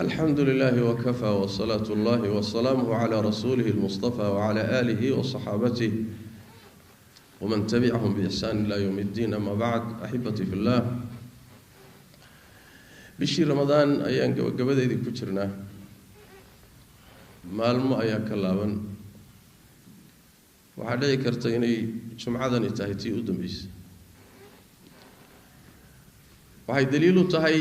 الحمد لله وكفى وصلاة الله وسلامه على رسوله المصطفى وعلى آله وصحابته ومن تبعهم بإحسان إلى يوم الدين أما بعد أحبتي في الله bishii Ramadaan ayaan gabagabadeedii ku jirnaa, maalmo ayaa ka laaban. Waxaa dhici karta inay jumcadani tahay tii u dambeysay. Waxay daliil u tahay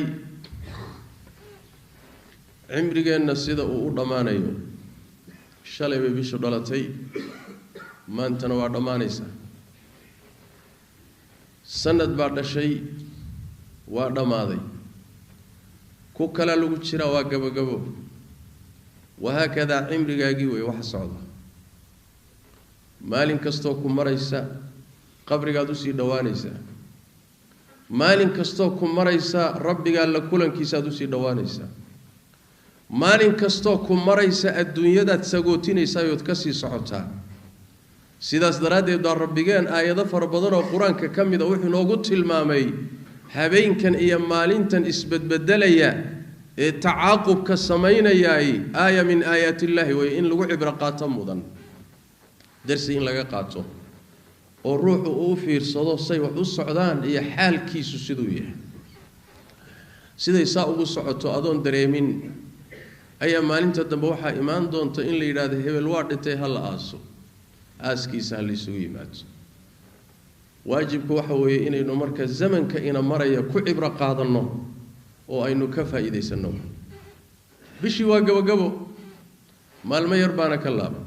cimrigeenna sida uu u dhammaanayo. Shalay bay bishu dhalatay, maantana waa dhammaanaysaa. Sanad baa dhashay, waa dhammaaday, ku kalaa lagu jiraa, waa gabagabo. Wahaakadaa cimrigaagii wey waxa socda. Maalin kastoo ku maraysa qabrigaad usii dhowaanaysaa, maalin kastoo ku maraysa rabbigaa la kulankiisaaad usii dhowaanaysaa, maalin kastoo ku maraysa adduunyadaad sagootinaysaa ood ka sii socotaa. Sidaas daraaddeed baa Rabbigeen aayado fara badan oo Qur-aanka ka mida wuxuu inoogu tilmaamay habeenkan iyo maalintan isbedbedelaya ee tacaaqubka samaynayaay aaya min aayaati illaahi wey, in lagu cibro qaato mudan, darsi in laga qaato oo ruuxu uu fiirsado say wax u socdaan iyo xaalkiisu siduu yahay. Siday saa ugu socoto adoon dareemin ayaa maalinta dambe waxaa imaan doonta in la yidhaahdo hebel waa dhintay, ha la aaso, aaskiisa ha la isugu yimaado. Waajibku waxa weeye inaynu marka zamanka ina maraya ku cibro qaadanno oo aynu ka faa'iidaysanno. Bishii waa gabogabo, maalmo yar baana ka laaban.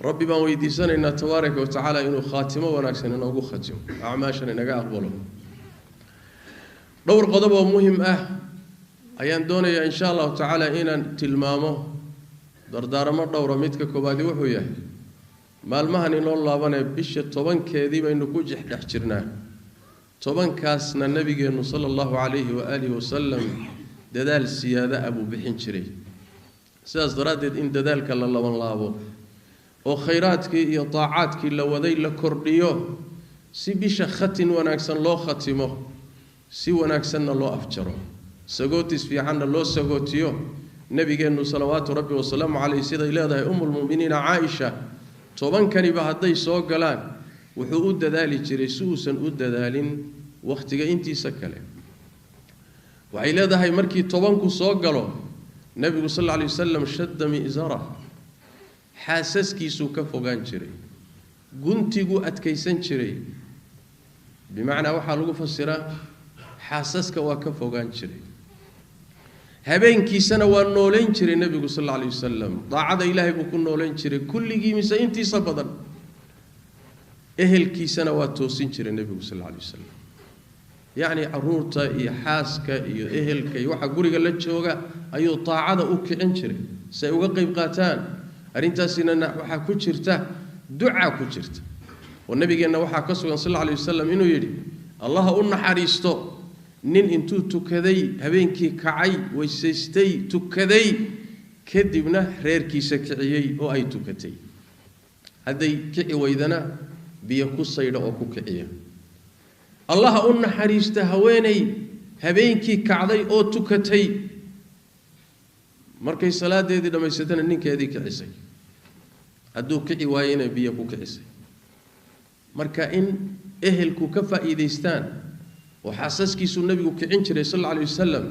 Rabbi baan weydiisanaynaa tabaaraka wa tacaala inuu khaatimo wanaagsan inoogu khatimo, acmaashan inaga aqbalo. Dhowr qodob oo muhim ah ayaan doonayaa insha Allahu tacaala inaan tilmaamo, dardaaramo dhowra. Midka koobaadi wuxuu yahay, maalmahan inoo laabanee bisha 10-keedii baynu ku dhex jirnaa. 10-kaasna Nabigeennu sala Allahu calayhi waaalihi wasalam dadaal siyaada ah buu bixin jiray. Sidaas daraaddeed in dadaalka la laban laabo oo khayraadkii iyo daacaadkii la waday la kordhiyo, si bisha khatin wanaagsan loo khatimo, si wanaagsanna loo afjaro, sagootis fiicanna loo sagootiyo. Nabigeennu salawaatu Rabbi wasalaamu caleyh, siday leedahay Umulmuminiina Caaisha, 10-kaniba hadday soo galaan wuxuu u dadaali jiray si uusan u dadaalin wakhtiga intiisa kale. Waxay leedahay markii 10-ku soo galo Nebigu sal alla alay wasalam shadda mi'zara, xaasaskiisuu ka fogaan jiray, guntiguu adkaysan jiray. Bimacnaa waxaa lagu fasiraa xaasaska waa ka fogaan jiray, habeenkiisana waa nooleyn jiray Nebigu sal alla alay wasalam. Daacada Ilaahay buu ku nooleyn jiray kulligii mise intiisa badan. Ehelkiisana waa toosin jiray Nebigu sal alla alay wasalam, yacni caruurta iyo xaaska iyo ehelka iyo waxa guriga la jooga ayuu taacada u kicin jiray si ay uga qeyb qaataan. Arrintaasina waxaa ku jirta ducaa ku jirta, oo Nabigeenna waxaa ka sugan sal alla alay wasalam inuu yidhi: Allaha u naxariisto nin intuu tukaday habeenkii kacay, weysaystay, tukaday, kadibna reerkiisa kiciyey oo ay tukatay. Hadday kici weydana biyo ku saydha oo ku kiciya. Allaha u naxariista haweeney habeenkii kacday oo tukatay, markay salaadeedii dhammaysatana ninkeedii kicisay, hadduu kici waayena biyo ku kicisay. Marka in ehelku ka faa'iidaystaan oo xaasaskiisuu Nebigu kicin jiray sal alla alay wasalam,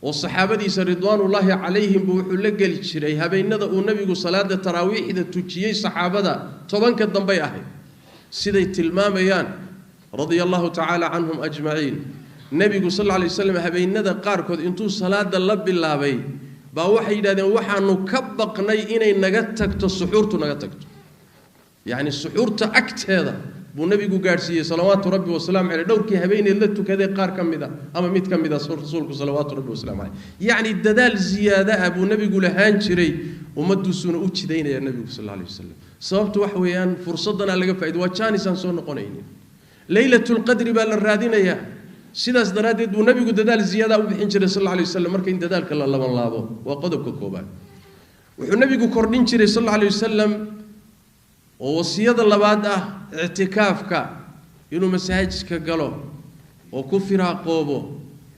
oo saxaabadiisa ridwaanullaahi calayhim buu wuxuu la geli jiray habeenada uu Nebigu salaada taraawiixda tujiyey saxaabada, 10-ka dambay ahayd siday tilmaamayaan radia Allahu tacaala canhum ajmaciin. Nebigu sal alla alay waslam habeenada qaarkood intuu salaada la bilaabay baa waxay yidhahdeen waxaanu ka baqnay inay naga tagto suxuurtu, naga tagto. Yacni suxuurta agteeda buu Nebigu gaadhsiiyey salawaatu Rabbi wasalaamu caleyh dhowrkii habeeneed la tukaday qaar ka mid a ama mid ka mid a rasuulku salawaatu Rabbi wasalamu caleyh. Yacni dadaal ziyaada ah buu Nebigu lahaan jiray, ummadduusuna u jidaynaya Nebigu sal alla alay wasalam. Sababtu waxa weeyaan fursaddanaa laga faa'ido, waa jaanisaan soo noqonaynin. Leylatulqadri baa la raadinayaa, sidaas daraaddeed buu Nebigu dadaal ziyaada u bixin jiray sal alla alay wasalam. Marka in dadaalka la laban laabo waa qodobka koobaad. Wuxuu Nebigu kordhin jiray sal alla alay wasalam oo wasiyada labaad ah ictikaafka, inuu masaajidka galo oo ku firaaqoobo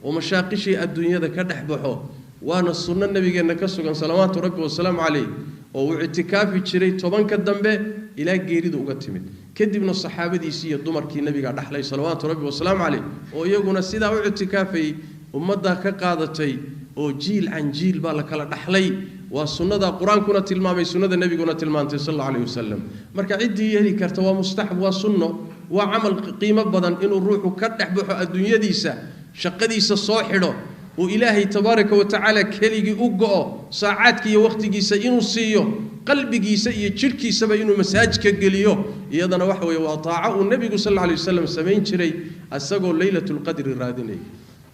oo mashaaqishii adduunyada ka dhex baxo. Waana sunno nabigeenna ka sugan salawaatu rabbi wasalaamu calayh, oo uu ictikaafi jiray 10ka dambe ilaa geeridu uga timid. Kadibna saxaabadiisii iyo dumarkii nabiga dhaxlay salawaatu rabbi wasalaamu calayh, oo iyaguna sidaa u ictikaafayay, ummaddaa ka qaadatay, oo jiil can jiil baa la kala dhaxlay. Waa sunnada qur-aankuna tilmaamay, sunnada nebiguna tilmaantay sal allahu alayhi wasalam. Marka ciddii heli karta waa mustaxab, waa sunno, waa camal qiimo badan inuu ruuxu ka dhex baxo adduunyadiisa, shaqadiisa soo xidho, uu Ilaahay tabaaraka wa tacaala keligii u go'o, saacaadka iyo wakhtigiisa inuu siiyo, qalbigiisa iyo jidhkiisaba inuu masaajka geliyo. Iyadana waxa weeye waa taaco uu nebigu sal alla alay wasalam samayn jiray isagoo leylatulqadri raadinayay.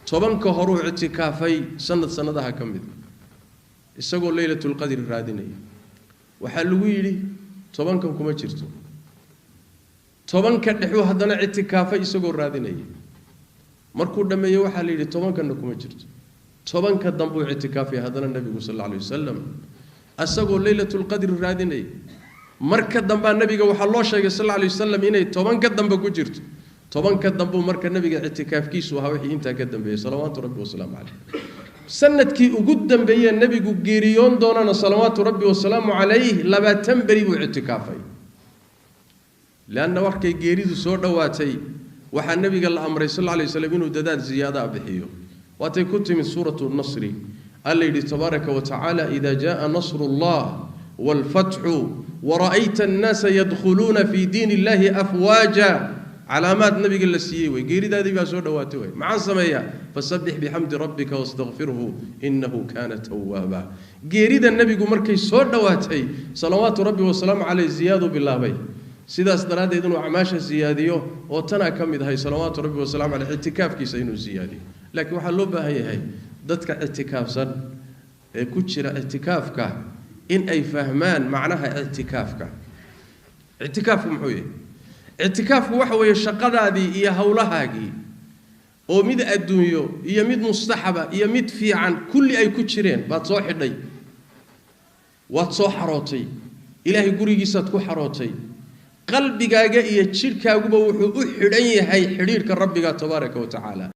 10ka horuu ictikaafay sanad sanadaha ka mid isagoo leylatulqadri raadinaya. Waxaa lagu yidhi 10kan kuma jirto. 10ka dhexuu haddana ictikaafay isagoo raadinaya. Markuu dhammeeyey waxaa la yidhi 10kanna kuma jirto. 10ka dambuu ictikaafay haddana nebigu sal alla alay wasalam isagoo leylatulqadri raadinaya. Marka dambaa nabiga waxaa loo sheegay sal alla alay wasalam inay 10ka dambe ku jirto. 10ka dambuu marka nabiga ictikaafkiisu ahaa wixii intaa ka dambeeyey salawaatu rabbi wasalaamu caleyh. Sanadkii ugu dambeeyee nebigu geeriyoon doonana salawaatu rabbi wasalaamu calayh 20 beri buu ictikaafay. Leanna warkay geeridu soo dhowaatay waxaa nabiga la amray sal alla alay waslam inuu dadaal ziyaadaa bixiyo. Waatay ku timid suuratu nasri, alla yidhi tabaaraka wa tacaala: ida jaaa nasru llah waalfatxu wara'ayta annaasa yadkhuluuna fii diin illahi afwaaja. Calaamaad nabiga la siiyey wey, geeridaadii baa soo dhowaatay wey, maxaan sameeyaa? Fasabbix bixamdi rabbika wastakfirhu innahu kaana tawaaba. Geerida nebigu markay soo dhowaatay salawaatu rabbi wasalaamu caleyh ziyaadu bilaabay, sidaas daraaddeed inuu acmaasha siyaadiyo, oo tanaa ka mid ahay salawaatu rabbi wasalamu caleyh ictikaafkiisa inuu siyaadiyo. Laakiin waxaa loo baahan yahay dadka ictikaafsan ee ku jira ictikaafka in ay fahmaan macnaha ictikaafka. Ictikaafku muxuu yahay? Ictikaafku waxa weeye shaqadaadii iyo howlahaagii oo mid adduunyo iyo mid mustaxaba iyo mid fiican kulli ay ku jireen baad soo xidhay, waad soo xarootay, Ilaahay gurigiisaad ku xarootay. Qalbigaaga iyo jidhkaaguba wuxuu u xidhan yahay xidhiidhka rabbiga tabaaraka wa tacaala.